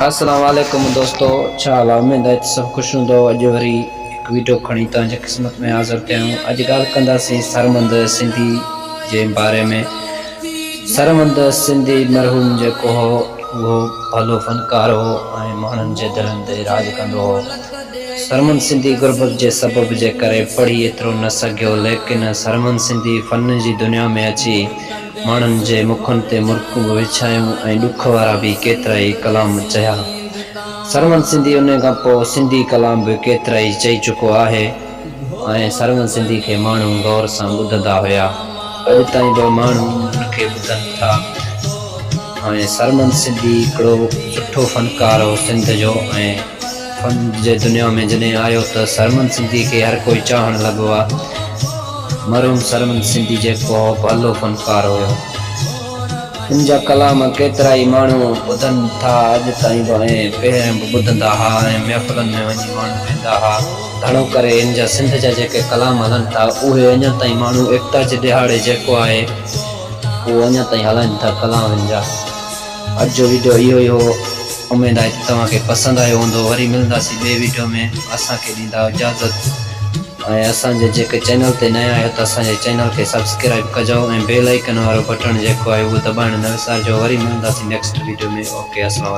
السلام عليڪم دوستو ڇا حال آ اميد آهي ته سڀ خوش هوندو اڄ وري هڪ ويڊيو کڻي توهان جي خدمت ۾ حاضر ٿيا آهيون اڄ ڳالهه ڪنداسين سرمند سنڌي جي باري ۾ سرمند سنڌي مرحوم جيڪو هو اهو ڀلو فنڪار هو ۽ ماڻهن جي دلن تي راڄ ڪندو هو سرمند سنڌي غربت جي سبب جي ڪري پڙهي ايترو نه سگهيو ليڪن سرمند سنڌي فن جي دنيا ۾ اچي ماڻهن جي مکن تي مرڪون به وڇايون ۽ ڏک وارا به ڪيترائي ڪلام چيا. سرمند سنڌي انهي کان پوء سنڌي ڪلام به ڪيترائي چئي چڪو آهي ۽ سرمند سنڌي کي ماڻهو غور سان ٻڌندا هيا. اڄ تائين به ماڻهو ان کي ٻڌن ٿا ۽ سرمند سنڌي هڪڙو سٺو فنڪار هو سنڌ جو ۽ فن جي دنيا ۾ جڏهن آيو ته سرمند سنڌي کي هر ڪوئي چاهڻ لڳو آ. مرحوم سرمند سنڌي جيڪو هو ڀلو فنڪار هيو. هن جا ڪلام ڪيترائي ماڻهو ٻڌن ٿا اڄ تائين به ۽ پهرين به ٻڌندا ها ۽ محفلن ۾ وڃي ماڻهو ويندا ها. گهڻو ڪري هن جا سنڌ جا جيڪي ڪلام هلن ٿا اهي اڃا تائين ماڻهو ايڪتا جي ڏهاڙي جيڪو آهي اهو اڃا تائين هلائن ٿا ڪلام هن جا. اڄ جو وڊيو اهو ئي هو اميد آهي ته توهان کي پسند آيو هوندو وري ملنداسين ٻئي وڊيو ۾ اسان کي ڏيندا اجازت ۽ اسان جي جيڪي چينل تي نيا آهيو ته اسان جي چينل کي سبسڪرائب ڪجو ۽ بيل آئيڪن وارو بٽڻ جيڪو آهي اهو دٻائڻ نه وسارجو وري ملنداسين نيڪسٽ وڊيو ۾ اوڪي اسلام عليڪم.